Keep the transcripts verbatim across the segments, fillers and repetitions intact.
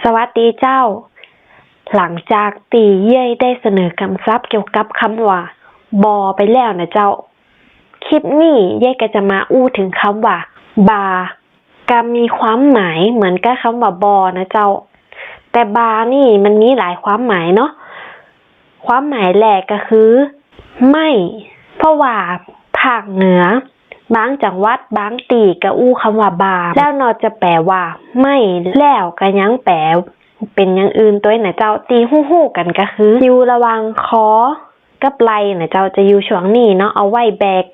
สวัสดีเจ้า หลังจากตี้เย้ยได้เสนอกำศัพท์เกี่ยวกับกำว่าบ่อไปแล้วนะเจ้า คลิปนี้เย้ยก็จะมาอู้เถิงกำว่าบ่า ก็มีความหมายเหมือนกับกำว่าบ่อนะเจ้า แต่บ่านี่มันมีหลายความหมายเนาะ ความหมายแรกก็คือ ไม้ เพราะว่าภาคเหนือ บางจังหวัดบางตี้ก็อู้กำว่าบ่า แล้วนอกจากแปลว่า ไม้ แล้วก็ยังแปลเป๋นอย่างอื่นตวยนะเจ้า ตี้ฮู้ๆ กั๋นก็คือ อยู่ระหว่างคอกับไหล่นะเจ้า จะอยู่ช่วงนี้เนาะ เอาไว้แบก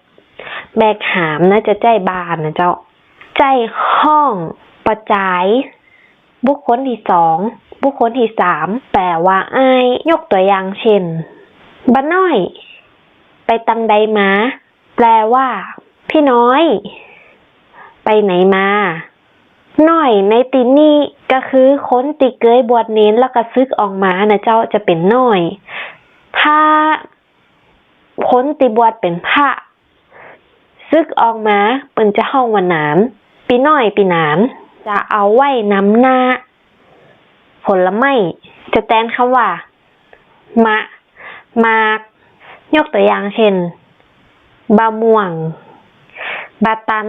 แบกหามนะ จะใจ๊บ่านะเจ้า ใจ๊ฮ้องปอจาย บุคคลตี้สอง บุคคลตี้สาม แปลว่าอ้าย ยกตั๋วอย่างเจ้น บ่าน้อย ไปตังใดมา แปลว่า พี่น้อย ไปไหนมา น้อยในตี้นี้ก็คือคนตี้เกยบวชเณรแล้วก็สึกออกมานะเจ้า จะเป๋นน้อย ถ้าคนตี้บวชเป๋นพระ สึกออกมา เปิ้นจะฮ้องว่าหนาม ปี้น้อย ปี้หนาม จะเอาไว้นำหน้าผลไม้ จะแตนกำว่า มะ หมาก ยกตั๋วอย่างเจ้น บ่าม่วง บ่าตัน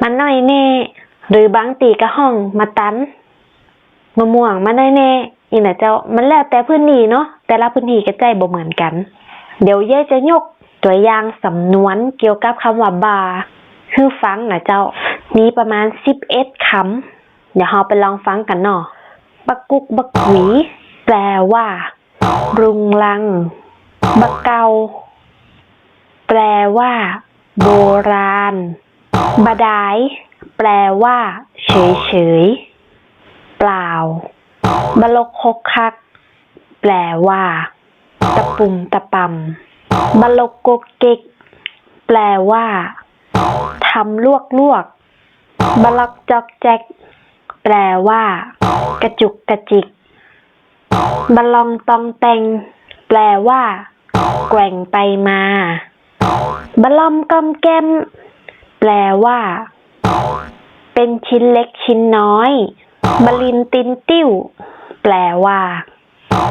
บ่าน้อยแน่ หรือบางตี้ก็ฮ้องบ่าตัน บ่าม่วง บ่าน้อยแน่ อี้นะเจ้า มันแล้วแต่พื้นตี้เนาะ แต่ละพื้นตี้ก็ใจ๊บ่เหมือนกั๋น เดี๋ยวเย้ยจะยกตั๋วอย่างสำนวนเกี่ยวกับกำว่าบ่า หื้อฟังนะเจ้า มีประมาณสิบเอ็ดกำ เดี๋ยวเฮาไปลองฟังกั๋นเนาะ บ่ากุกบ่ากุ๋ย แปลว่า รุงรัง บ่าเก่า แปลว่า โบราณ บ่าดาย แปลว่า เฉยๆ เปล่า บ่าลกคกคัก แปลว่า ตะปุ่มตะป่ำ บ่าลกกกเก็ก แปลว่า ทำลวกๆ บ่าล็อกจ๊อกแจ๊ก แปลว่า กระจุกกระจิก บ่าลองตองแตง แปลว่า แกว่งไปมา บ่าล่อมก้อมแก้ม แปลว่า เป็นชิ้นเล็กชิ้นน้อย บ่าลินตินติ้ว แปลว่า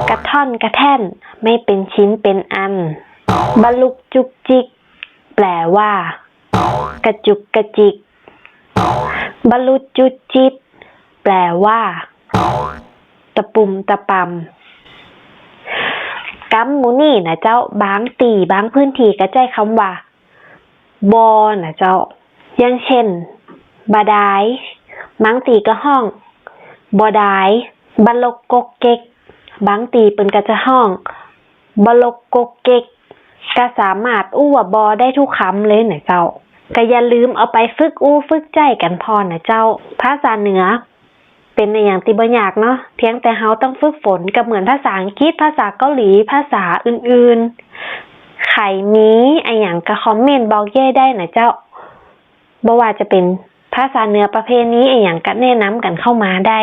กระท่อนกระแท่น ไม่เป็นชิ้นเป็นอัน บ่าลุกจุกจิก แปลว่า กระจุกกระจิก บ่าลุดจุดจิด แปลว่า ตะปุ่มตะป่ำ กำหมู่นี้นะเจ้า บางตี้บางพื้นตี้ก็ใจ๊กำว่า บ่อ นะเจ้า อย่างเจ้น บ่าดาย บางตี้ก็ฮ้อง บ่าดาย บ่าลกกกเก็ก บางตี้เปิ้นก็จะฮ้อง บ่าลกกกเก็ก ก็สามารถอู้ว่าบ่อได้กู้กำเลยนะเจ้า ก็อย่าลืมเอาไปฝึกอู้ฝึกใจ๊กั๋นพ่องนะเจ้า ภาษาเหนือ เป๋นอะหยังตี้บ่ยากเนาะ เพียงแต่เฮาต้องฝึกฝน ก็เหมือนภาษาอังกฤษ ภาษาเกาหลี ภาษาอื่นๆ ใผมีอะหยังก็คอมเมนต์บอกเย้ยได้นะเจ้า บ่ว่าจะเป๋นภาษาเหนือประเพณีอะหยังก็แนะนำกั๋นเข้ามาได้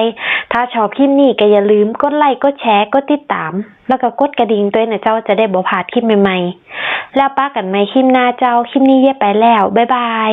ถ้าชอบคลิปนี้ก็อย่าลืมกดไลก์ กดแชร์ กดติดตาม แล้วก็กดกระดิ่งตวยนะเจ้า จะได้บ่พลาดคลิปใหม่ๆ แล้วปะกั๋นใหม่คลิปหน้าเจ้า คลิปนี้เย้ยไปแล้ว บ๊ายบาย